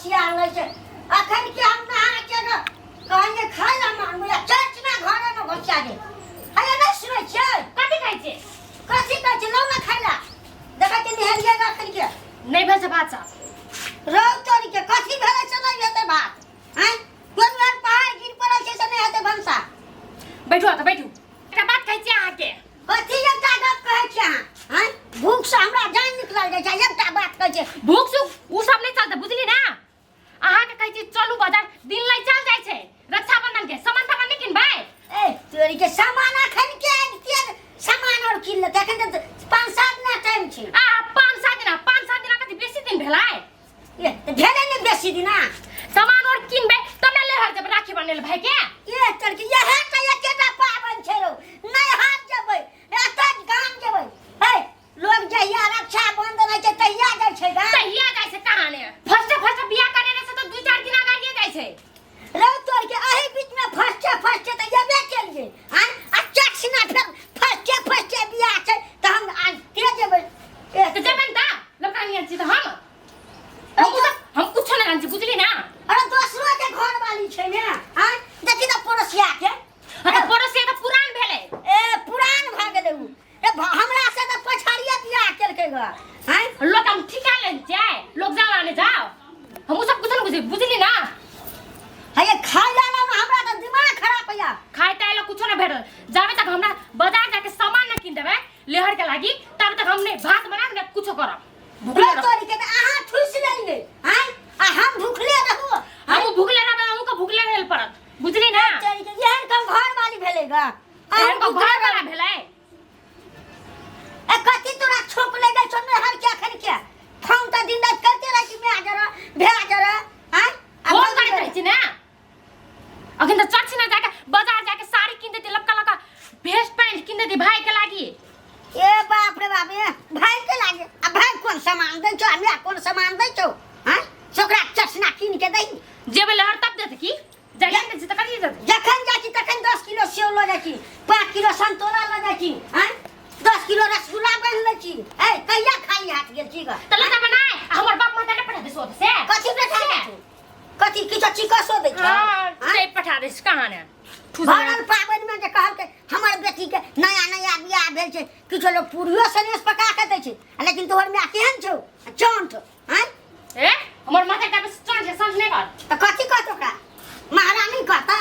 घोसिया लै छै। अखन के हम नहा के न कहलियै खाय ला मांगबै आ चर्चना घरे में घोसिया दे। अरे नहि सुनै छियै? कथी कहै छियै? कथी कहै छियै? लौ ने खाय ला। देखै छियै नहेलियै ग अखन के। नहि भेल छै भात साफ। रौ तोरी के कथी भेलै से नहि हेतै भात? आँय, कोन बेर पहाड़ गिर पड़ल छै से नहि हेतै भनसा? बैठू तऽ बैठू। एकटा बात कहै छी अहाँके। कथी एकटा गप कहै छी अहाँ? आँय, भूख से हमरा जान निकलल जाइ छै, एकटा बात कहै छै। भूख सुख उ सब नहि चलतै, बुझली ना? अहाँके कहै छी चलू बाजार, दिन लै चल जाइ छै रक्षाबंधन के सामान तामान नहि किनबै? ए तोरी के सामान अखन के आनितियै? सामान और किन लेतै? अखन तऽ 5-7 दिना टाइम छै। आ 5-7 दिना, 5-7 दिना कथी बेसी दिन भेलै? ए तऽ भेलै ने बेसी दिना। सामान और किनबै तब ने लेहर जेबै राखी बान्है लए भाई के। ए तोरी के इएह तऽ एकेटा पाबनि छै रौ। नैहर जेबै, एतऽ गाम जेबै। हे, लोग जहिया रक्षा बंधन होइ छै तहिया जाइ छै गाम। तहिया जाइ छै कहाँ ने? फर्स्ट फर्स्ट बियाह करे रहे से तऽ 2-4 दिन अगाड़िए जाइ छै। रौ तोर के एही बीच में फर्स्टे फर्स्टे तऽ एबे केलियै। आँय, आ चट सिना फेर फर्स्टे फर्स्टे बियाह छै तऽ हम आज के जेबै? ए तऽ जेबै ने तऽ लड़का नियन छी तऽ हम ओ सब हम कुछो नहि जानै छी, बुझली ना? अरे दोसरो के घर वाली छै ने। आँय, देखी तऽ पड़ोसिया के। हाँ तऽ पड़ोसिया तऽ पुरान भेलै। ए पुरान भऽ गेलै उ। ए हमरा से तऽ पछाड़िए बियाह केलकै ग। आँय, लोग हम ठिका लेन जाए, लोग जाओ आने जाओ, हम उ सब कुछो नहीं बुझी, बुझली ना? हे खाय ला ला हमरा तऽ दिमाग खराब होइया। खाय ताय ला कुछो ना भेटल। जाबे तक हमरा बाजार जाके सामान ना किन देबै लेहर के लागी तब तक हम नहीं भात बनाब ना कुछो करब। भुखले रौ रहब। तोरी के तऽ अहाँ ठुसि लेलियै। आँय, आ हम भुखले रहू? हम भुखले रहबै, अहूँ के भुखले रहल पड़त, बुझली ना? तोरी के एहन कम घर वाली भेलै ग? एहन को घर वाला भेलै? ए कथी तोरा छोप ले गेल छौ नहर के अखन के? फोन तऽ दिन राति करते रहै छी, माय जरा भए जरा। आँय, आ फोन भौजी करैत रहै छी ने। अखन तऽ चर्च ने जाके बाजार जाके साड़ी किन देती, लपका लपका भेस्ट पैंट किन देती भाई के लागी। ए बाप रे बाप, ए भाई के लागे? आ भाई कोन सामान दै छौ? आ माय कोन सामान दै छौ? आँय, से ओकरा चश्मा कीन के दही। जेबै लहर तब देत की? जाइ ने छी तऽ कथी देत? जखन जाइ छी तखन 10 किलो सेव लऽ जाइ छी, 5 किलो संतोला लऽ जाइ छी। आँय, 10 किलो रसगुल्ला बान्हि लै छी। ए कहिया खाली हाथ गेल छी ग? तऽ लऽ जेबै नहि, आ हमर बाप माता के पठा दे सोत से। कथी पठा दै छौ? कथी किछो चिकसो दै छौ? हाँ, आँय? से पठा दे कहाँ ने। भरल पाबनि में जे कहलकै हमर बेटी के नया नया बियाह भेल छै, किछो लोग पूरियो सनेस पका के दै छै, लेकिन तोहर माय केहन छौ? चौंठ। आँय? ए हमर माथा के चौंठ छै, समझ नहि कर। तऽ कथी कहत ओकरा? महारानी कहता?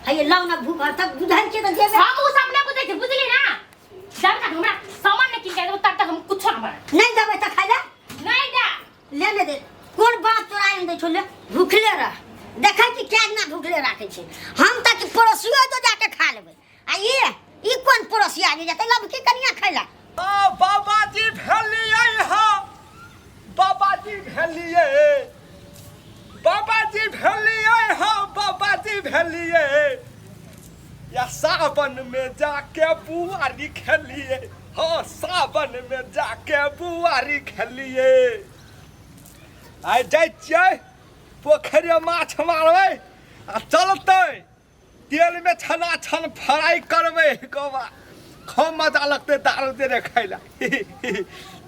हे लौ न भूख तब बुझै छियै तऽ जेबै। हम उ सब नहि बुझै छी, बुझली ना? जब तक हमरा सामान नहि कीन के देबो तब तक हम कुछो न बनाब। नहि देबै तऽ खाय ले? नहि दे। ले ले दे। कोन बात तोरा आनि दै छौ? ले भूखले रह, देखै छी क्या ना भूखले राखै छै। हम तऽ कि पड़ोसियो तो जाके खा लेबै। आ ई कोन पड़ोसिया जे जेतै लबकी कनिया खाय ला? आ बाबाजी भेलियै हँ, बाबाजी भेलियै, बाबाजी भेलियै हँ, बाबाजी भेलियै। या सावन में जाके बुआरी खेलियै हँ, सावन में जाके बुआरी खेलियै। आइ जाइ छियै पोखरि माछ मारबै आ चलतै तेल में छना छन फ्राई करबै, गोबा खूब मजा लगतै दारू देने खाय ला।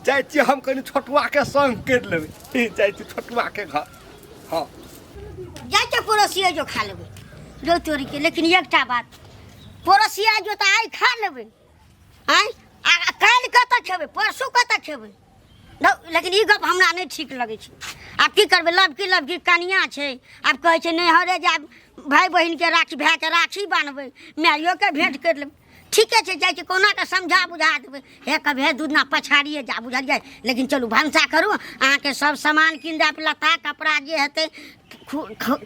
जाइ छियै हम कनि छोटुआ के संग करि लेबै, जाइ छी छोटुआ के घर। हँ जाइ छियै पड़ोसिया जो खा लेबै रौ तोरी के। लेकिन एकटा बात, पड़ोसिया जो तऽ आइ खा लेबै, आँय, आ काल्हि कतऽ खेबै? परसू कतऽ खेबै? लेकिन ई गप हमरा नहि ठीक लगै छै। आब की करबै? लबकी लबकी कनिया छै, आब कहै छै नैहरे जायब, भाय बहिनके राखी, भायके राखी बान्हबै, माइयोके भेँट करि लेबै। ठीके छै, जाइ छी कहुना कऽ समझा बुझा देबै। हे कभी हे 2 दिना पछाड़िए जा, बुझलियै? लेकिन चलू भनसा करू, अहाँके सब सामान कीन देब, लत्ता कपड़ा जे हेतै,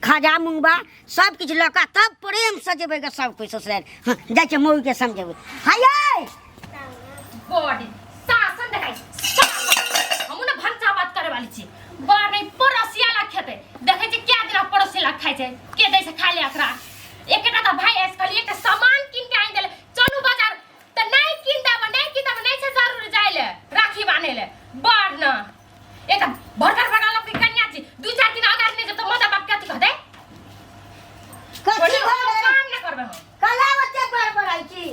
खाजा मुँगबा सब किछु लऽ कऽ तब प्रेमसँ जेबै गे सब कोइ ससुरारि। हँ, जाइ छियै मौगीके समझेबै। हयै बॉडी शासन देखाइ शासन। हमहूँ ने भनसा बात करे वाली छी। बड़ नहीं पड़ोसिया ला खेतै, देखै छी क्या दिना पड़ोसी ला खाइ छै, के दै छै खाय ले एकरा। एकटा तऽ भाई ऐस कहली एकटा सामान कीन के आनि देले, चलू बाजार तऽ नहीं कीन देब, नहीं कीन देब, नहीं छै जरूरी जाय ले राखी बान्हे ले। बड़ न एक भरकर भरकर लपकी कन्या छी, 2-4 दिन अगाडि नहि जब तऽ माता बाप कथी कहतै? कथी भऽ गेलै? काम नहि करबै हम। कला ओते बड़बड़ाइ छी,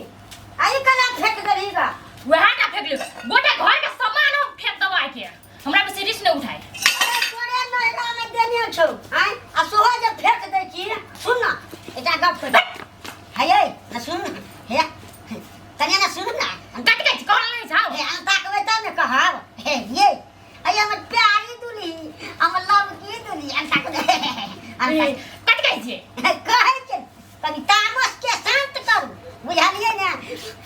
आ ई कला फेक देलही गा? वएह टा फेक लियौ, गोटे घर के सामान हम फेक देबै के, हमरा बेसी रिस्क नहि उठाय। अरे तोरे नैहरा में तब ने कहब। हे ये अरे हमर प्यारी दुल्ही, हमर लव की दुल्ही, अंता को अंता कट गई छियै। कहै छै कनि तामस के शांत करू, बुझलियै ने?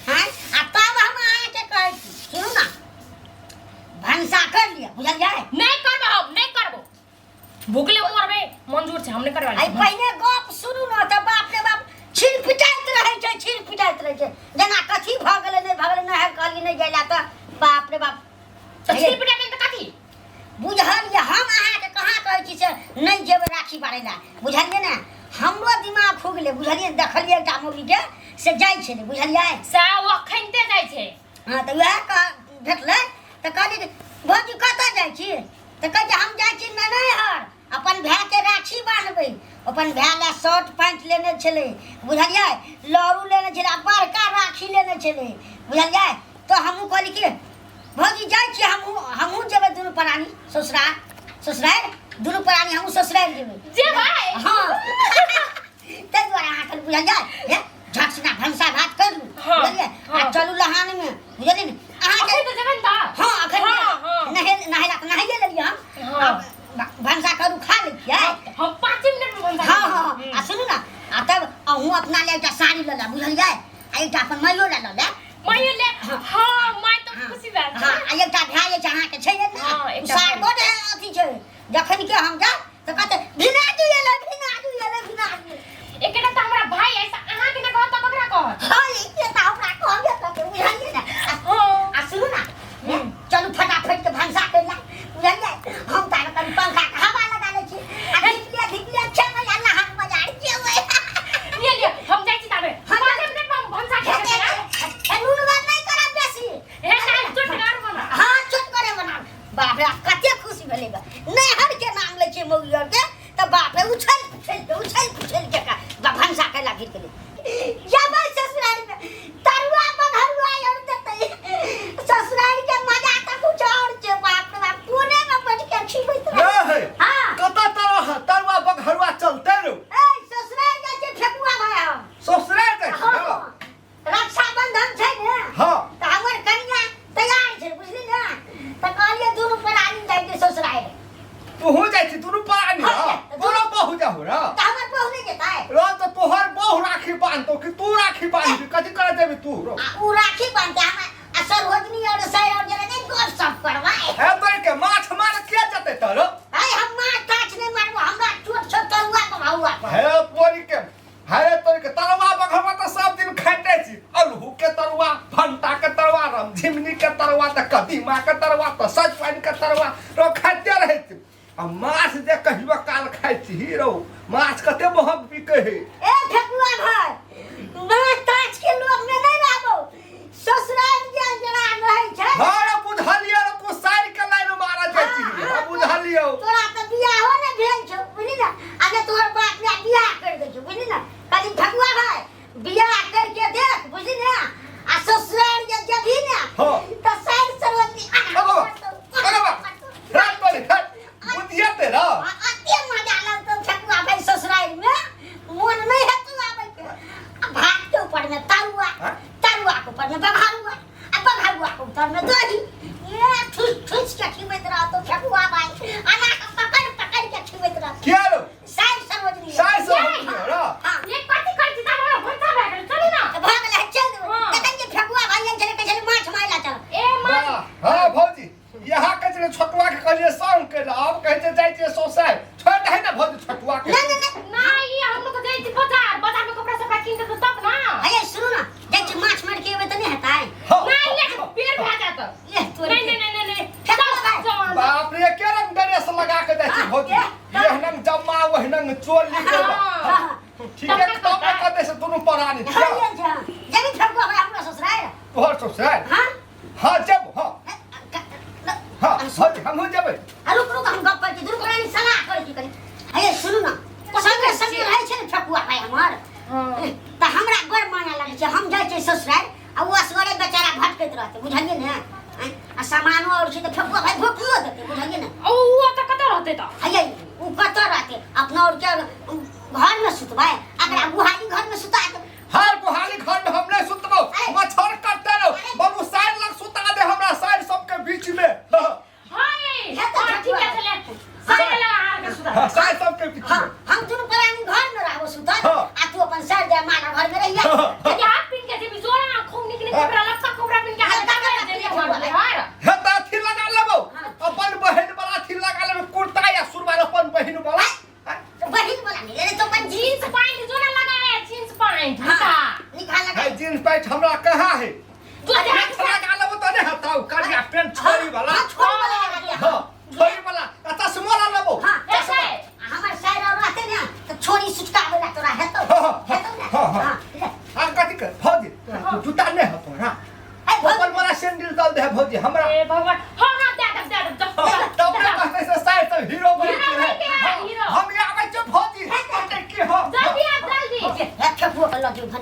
हाँ, आ तब हम अहाँके कहै छी, सुनू ने, भनसा कर लिअ, बुझलियै? नहि करबो, हम नहि करबो, भूखले मरबे मंजूर छै, हम नहि करबा। आई पहिने गप सुनू ने तऽ बाप रे बाप छिल पिटाइत रहै छै, छिल पिटाइत रहै छै, जेना कथी भऽ गेलै नहि भऽ गेलै, नहि कहलियै नहि जाय लए तऽ बाप रे बाप। तऽ छिल पिटाइत तऽ कथी बुझल ये? हम अहाँके कहाँ कहै छी से नहि जेबै राखी बारै लए, बुझलियै ने? हमरो दिमाग खुगलै, बुझलियै? देखलियै एकटा मौगीके से जाइ छलै, बुझलियै? सएह ओ अखनिते जाइ छै। हँ, तऽ वएह कह भेटलै तऽ कहलियै जे भौजी कतऽ जाइ छी? तऽ कहै छै हम जाइ छी ननैहर, अपन भायके राखी बान्हबै। अपन भाय लए शर्ट पैंट लेने छलै, बुझलियै? लड़ू लेने छलै आ बड़का राखी लेने छलै, बुझलियै? तऽ हमहूँ कहली कि भौजी जाइ छी, हमहूँ हमहूँ जेबै दुनू प्राणी ससुराल, ससुरारि दुनू प्राणी हमहूँ ससुरारि जेबै। जेबै? हँ, ताहि दुआरे अहाँके बुझल जाय हे झट सिना भनसा भात कर लू। हाँ, बुझलियै? आ हाँ। चलू लहान में, बुझलियै ने अहाँके? अखन तऽ जेबै ने तऽ। हाँ, अखन हाँ, हाँ। नहे नहेला तऽ नहाइए लेलियै हम। हाँ। आब भनसा करू, खा लै छियै। हम 5 मिनट में भनसा हाँ करू। हाँ, आ सुनू ने, आ तब अहूँ अपना ले एकटा साड़ी लऽ लेब, बुझलियै? आ एकटा अपन माइयो लए लऽ लेब। माइयो ले, हाँ, माय तऽ खुशी भेल। हाँ, आ एकटा भाय अछि अहाँके छै ने? हाँ, एकटा ओ सार भाय। बड अथी छै, जखन के हम जायब तऽ कहते भिना दू एलै, भिना दू एलै, भिना दू। एकटा तऽ हमरा भाय ऐसा अहाँके नहि कहत तऽ ककरा कहत? हाँ, ई तऽ हमरा कहबे करतै, बुझलियै ने? हाँ। आ सुनू ने, चलू फटाफट के भनसा कर ला, बुझलियै? हम तार कनि पंखा के हवा लगा लै छी आ धिपलिया धिपलिया खेबै आ नहा बाजार जेबै। लिअ लिअ, हम जाइ छी ताबे। हाँ, 5 मिनट में हम भनसा कर लेबै। ए, नून बात नहीं करब बेसी। हे नाही, चोटगर बना। हाँ, चोट करे बना। बाप रे, कते खुशी भेलै ग, नैहर के नाम लै छियै मौगी आर के तऽ बाप रे उछल पुछल के उछल पुछल के का भनसा कैला गिर गेलै। जेबै ससुराल में तरुआ बघरुआ और देतै, ससुराल के मजा तऽ कुछ और छै। बाप रे बाप, कोने में बैठ के खिबैत रहै। रे हाँ। कतऽ तरह तरुआ बघरुआ चलते रो? ए, ससुराल जाइ छै फेकुआ भाय हम। ससुराल जाइ छी? हाँ, रक्षाबंधन छै ने। हाँ। तऽ हमर कनिया तैयार छै, बुझली ने? तऽ कहलियै दुनू प्राणी जाइ छै ससुराल। तोहू जाइ छी दुनू प्राणी? हाँ, हाँ, तोरो बहु जाहु रे? तऽ हमर बहु नहि जेतै? रो तऽ तोहर बहु राखी बान्हतो कि तू राखी बान्हबी? कथी करे जेबी तू रो? आ उ राखी बान्हतै हम आ सरोजनी और सर और जेना नहि गप सप करबै। हे तोर के माछ मार के जेतै तोरो? आइ हम माछ ताछ नहि मारबो, हमरा चोट छौ तरुआ बघौआ पर। हे तोरी के, हे तोरी के, तरुआ बघवा तऽ सब दिन खाइते छी, अल्हू के तरुआ, भंटा के तरुआ, रमझिमनी के तरुआ, तऽ कदीमा के तरुआ, तऽ सजमनि के तरुआ रो खाइते रहै छी। आ माछ जे कहियो काल खाइ छी रौ, माछ कते महग बिकै है। ए ठकुआ भाई, माछ ताछ के लोग में नहीं रहबो, ससुराल जे जरा रहै छै। हँ रे, बुझलियै रे, तू साइर के लाइन मारऽ जाइ छी। हाँ, हँ, बुझलियौ। तोरा तऽ बियाहो ने भेल छौ, बुझली ने? आ जे तोहर बाप ने बियाह कर दै छौ, बुझली ने? कहली ठकुआ भाई, बियाह करके देख, बुझली ने? आ ससुराल जे जेबही ने हाँ। तऽ साइर सरवती अरे बा, अरे बा, रात पड़ी, हट, बुझियते रह। अते मजा लगतौ ठकुआ भाई ससुराल में, मोन नहीं हेतौ आबै के। आ भात के ऊपर में तरुआ, हाँ? तरुआ के ऊपर में बघारुआ, आ बघारुआ के ऊपर में दही, ये ठुस ठुस के खिबैत रहतौ ठकुआ भाई, अना के पकड़ पकड़ के खिबैत रहतौ। किया रो? साइर सरोजनी। साइर सरोजनी रो। हाँ। ये कथी करै छी? तब हमरा भनसा भए गेल, चलू ना। तऽ भऽ गेलै, चल देबै। हाँ। तखन जे ठकुआ भाई आयल छलै, कहै छलै माछ मारै लए चल। ए माछ। वाह, हाँ भौजी, यहाँ कहै छलै छोटुआ के कहलियै संग कैला, आब कहै छै जाइ छियै सौसाइ, छोड़ि दही ने भौजी छोटुआ के। नहि नहि नहि। ना, ई हम लोग जाइ छी बाजार, बाजार में कपड़ा सपड़ा कीन देतौ तब ना। अये सुनू ना, जाइ छी माछ मारि के एबै तऽ नहि हेतै? हाँ, ना, ई पेड़ भए जायत। ये तोरी नहीं के। नहीं नहीं नहीं, ठकुआ भाई। चल। बाप रे, के रंग ड्रेस लगा के जाइ छी भौजी? हाँ, एहनंग जम्मा ओहनंग चोली के। हाँ। ठीक है, तब ने कहते से दुनू प्राणी। हाँ, ये छै। जेबी ठकुआ भाई हमरा ससुराल? तोहर ससुराल? हाँ। हाँ, जब हाँ हाँ भौजी, हमहूँ जेबै। आ रुक रुक, हम गप करै छी, दुनू प्राणी सलाह करै छी कनि। हे सुनू ना, संगे संगे रहै छै ने ठकुआ भाई हमर। हाँ। तऽ हमरा बड़ माया लगै छै। हम जाइ छियै ससुराल आ ओ असगरे बेचारा भटकैत रहतै, बुझलियै ने? आँय, आ सामानो आओर छै तऽ ठकुआ भाई भोकियो देतै, बुझलियै ने? ओ ओ तऽ कतऽ रहतै तऽ? हैया ओ कतऽ रहतै? अपना आओर के घरमे सुतबै, अकरा गुहाली घरमे सुता देबै। हर गुहाली घर में हम नहीं सुतबो, अरे। मच्छर कटते रहो। अरे। बलू साइड लग सुता दे हमरा, साइड सबके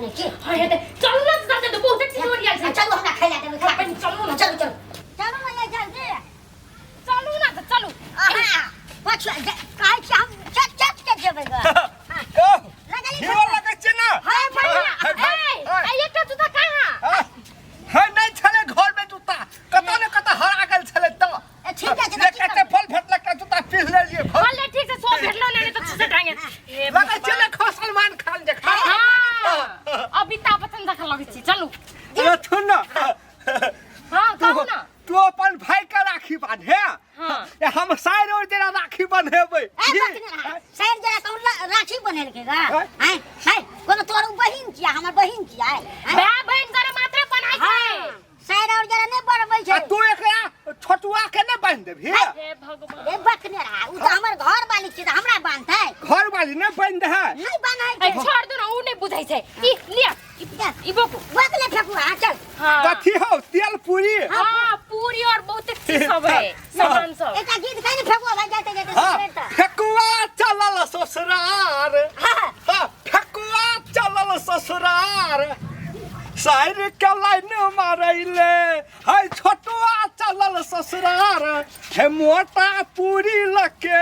ने की हाँ हेतै। चलू ने तऽ जल्दी, बहुते चीज ओरियाल छै। चलू, हमरा खाइ लए देबै खा। पहिने चलू ने। चलू चलू चलू ने ये जल्दी। चलू ने तऽ चलू। अहाँ पछुआ कहै छी हम चट चट के जेबै ग। हाँ, कह लगली हीरो ठोकर। लगै छै ने। हाँ, भैया, हे भाई, ए, हे। ए, एकटा जूता कहाँ? हाँ, हे नहि छलै घर में जूता, कतऽ ने कतऽ हरा गेल छलै तऽ। ए, ठीक छै, तऽ एक की एकटा फल भेटल, एकटा जूता पीस लेलियै फल। भले ठीक से सो भेटलो ने तऽ छुटे टांगे। हे लगै छै ने खो सलमान खान जकाँ। हाँ, अमिताभ बच्चन जकाँ लगै छी। चलू। रथुन ने। हाँ, तू कहू ने। तू अपन भाई के राखी बांधे। हाँ। ए, हम साइर और जेना राखी बंधेबै। ए, बकने रहा। साइर जरा तो राखी बनेलकै ग। आँय? आँय, आँय, कोनो तोहर उ बहिन छियै, हमर बहिन छियै, आँय? भाय बहिन जरा मात्रे बनाइ छै। हाँ, साइर और जरा नहि बढ़बै आ छै। तू एकरा छोटुआ के नहि बांधि देबही? हे भगवान। ए, बकने रहा, उ तऽ हमर घर वाली छियै तऽ हमरा बान्धतै? घर वाली नहि बांधि दे है। नहि बान्है ए, छै। छोड़ दू ने, उ नहि बुझै छै। ई लिअ, ई बोकू। बकले फेकुआ, हाँ, चल। हाँ। कथी हौ, तेल पूरी? हाँ, पूरी और बहुत चीज सब है, सामान सब। एकटा गीत कहि ने फेकुआ भाइ, जाइते जाइते। हाँ, सुनेर तऽ। फेकुआ चलल ससुरार। हाँ। हाँ, फेकुआ चलल ससुरार, साइर के लाइन मारैले। है छोटुआ चलल ससुरार, हे मोटा पूरी लके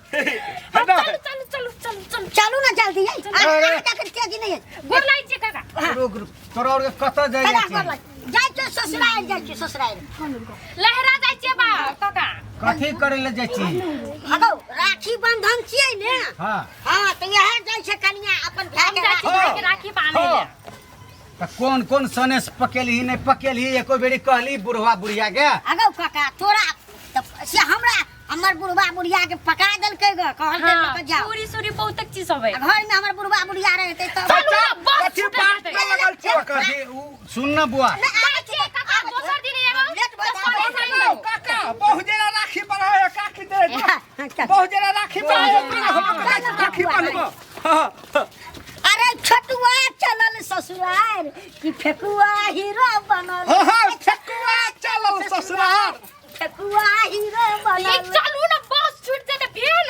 है ना? चलू चलू चलू चलू चलू। चलू ने जल्दी, यै। अरे। अहाँ जाके तेजी नहि है। गोर लागै छियै काका। रुक रुक, तोरा और के कतऽ जाइ कना छी? गोर लाग। जाइ छियै ससुराल, जाइ छियै ससुराल। लहरा जाइ छियै बा काका। कथी करे ले जाइ छी? हगौ, राखी बंधन छियै ने। हाँ। हाँ, तऽ इएह जाइ छै कनिया अपन भाय हम के जाइ छियै राखी। भाई के राखी बान्है लए। तऽ कोन कोन सनेस पकेलही नहि पकेलही, एको बेरी कहली बुढ़वा बुढ़िया के? हगौ काका, तोरा तऽ से हमरा हमर बुढ़वा बुढ़िया के पका देलकै ग, कहलकै हाँ, लऽ कऽ जाओ। पूरी सूरी बहुत चीज सब है। आ घर में हमर बुढ़वा बुढ़िया रहतै तब। चलू ने, बस कथी छूटल बात जेतै। में लगल छै ओकर? कथी उ सुन न बुआ। नहि, जाइ छियै काका, दोसर दिन एबौ। लेट भऽ तऽ जायब। सनेस आनि देबौ। काका बहुत जेना राखी बनाए काकी दे। हाँ, चल। बहुत जेना राखी बनाए, हम राखी बनबो। हाँ, हाँ। अरे छोटुआ चलल ससुराल कि फेकुआ हीरो बनल। हाँ, हाँ, फेकुआ चलल ससुराल। फेकुआ हीरो ए, बनल। चलू ने, बस छूट जेतै फेन।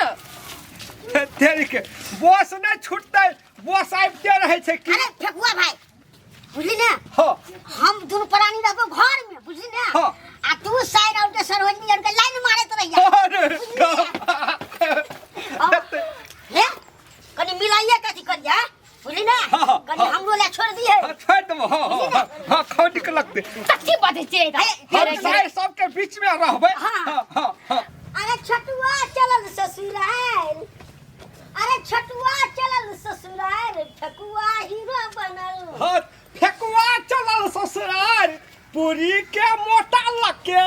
तेरी के बस नहि छूटतै, बस आबिते रहै छै की। अरे फेकुआ भाई, बुझली ने? हाँ। हम दुनू प्राणी रहबो घर में, बुझली ने? हाँ। आ तू साइड आउट के सरोजनी आर के लाइन मारैत रहिया। अरे हे, कनी मिलाइए कथी करिया, बुझली ने? हाँ, कनी हाँ। हमरो ले छोड़ दिए। हाँ, छोड़ि देबो। हाँ हाँ हाँ हाँ, खाउ निक लगतै। कथी बजै छियै? हम साइड सबके बीच में रहबै। हाँ। हाँ हाँ हाँ। अरे छटुआ चलल ससुराल, अरे छटुआ चलल ससुराल, ठकुआ हीरो बनल। हाँ, फेकुआ चलल ससुराल, पूरी के मोटा लके।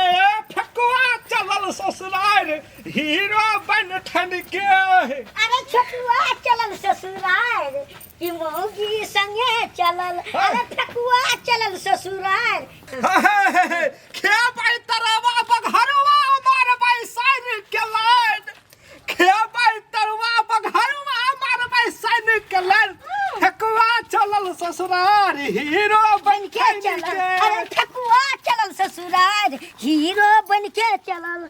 फेकुआ चलल ससुराल, हीरो बन ठन के। अरे छटुआ चलल ससुराल कि मौगी संगे चलल। अरे ठकुआ चलल ससुराल। खेबै तरवा बघरवा, मारबै सैन के लाइन। खेबै तरवा बघरवा, मारबै सैन के लाइन। ठकुआ चलल ससुराल, हीरो बन के चलल। अरे ठकुआ चलल ससुराल, हीरो बन के चलल।